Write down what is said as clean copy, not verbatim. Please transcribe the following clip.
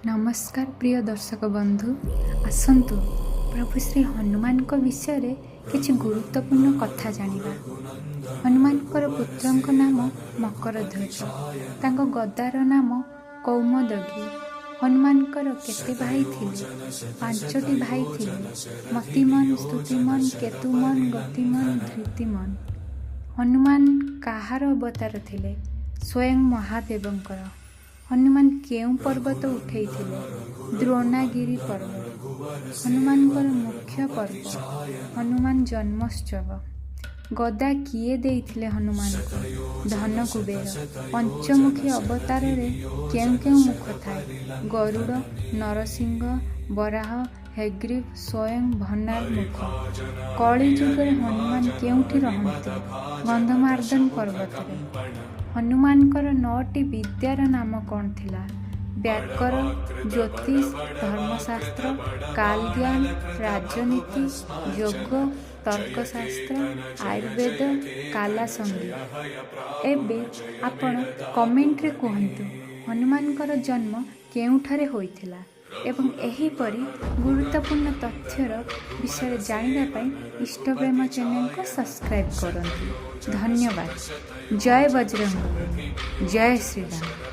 ନମସ୍କାର ପ୍ରିୟ ଦର୍ଶକ ବନ୍ଧୁ, ଆସନ୍ତୁ ପ୍ରଭୁ ଶ୍ରୀ ହନୁମାନଙ୍କ ବିଷୟରେ କିଛି ଗୁରୁତ୍ୱପୂର୍ଣ୍ଣ କଥା ଜାଣିବା। ହନୁମାନଙ୍କର ପୁତ୍ରଙ୍କ ନାମ ମକରଧ୍ୱଜ। ତାଙ୍କ ଗଦାର ନାମ କୌମୋଦଗୀ। ହନୁମାନଙ୍କର କେତେ ଭାଇ ଥିଲେ? ପାଞ୍ଚଟି ଭାଇ ଥିଲେ: ମତିମନ, ସ୍ତୁତିମନ, କେତୁମନ, ଗତିମନ, ଧୃତିମନ। ହନୁମାନ କାହାର ଅବତାର ଥିଲେ? ସ୍ୱୟଂ ମହାଦେବଙ୍କର। ହନୁମାନ କେଉଁ ପର୍ବତ ଉଠେଇଥିଲେ? ଦ୍ରୋଣାଗିରି ପର୍ବତ। ହନୁମାନଙ୍କର ମୁଖ୍ୟ ପର୍ବ ହନୁମାନ ଜନ୍ମୋତ୍ସବ। ଗଦା କିଏ ଦେଇଥିଲେ ହନୁମାନଙ୍କୁ? ଧନକୁବେର। ପଞ୍ଚମୁଖୀ ଅବତାରରେ କେଉଁ କେଉଁ ମୁଖ ଥାଏ? ଗରୁଡ଼, ନରସିଂହ, ବରାହ, ହୟଗ୍ରୀବ, ସ୍ୱୟଂ ଭନାର ମୁଖ। କଳିଯୁଗରେ ହନୁମାନ କେଉଁଠି ରହନ୍ତି? ଗନ୍ଧମାର୍ଦ୍ଦନ ପର୍ବତରେ। ହନୁମାନଙ୍କର ନଅଟି ବିଦ୍ୟାର ନାମ କ'ଣ ଥିଲା? ବ୍ୟାକରଣ, ଜ୍ୟୋତିଷ, ଧର୍ମଶାସ୍ତ୍ର, କାଲଜ୍ଞାନ, ରାଜନୀତି, ଯୋଗ, ତର୍କଶାସ୍ତ୍ର, ଆୟୁର୍ବେଦ, କାଲାସଙ୍ଗୀ। ଏବେ ଆପଣ କମେଣ୍ଟରେ କୁହନ୍ତୁ, ହନୁମାନଙ୍କର ଜନ୍ମ କେଉଁଠାରେ ହୋଇଥିଲା? ଏବଂ ଏହିପରି ଗୁରୁତ୍ୱପୂର୍ଣ୍ଣ ତଥ୍ୟର ବିଷୟରେ ଜାଣିବା ପାଇଁ ଇଷ୍ଟପ୍ରେମ ଚ୍ୟାନେଲକୁ ସବସ୍କ୍ରାଇବ୍ କରନ୍ତୁ। ଧନ୍ୟବାଦ। ଜୟ ବଜରଙ୍ଗବଲି। ଜୟ ଶ୍ରୀରାମ।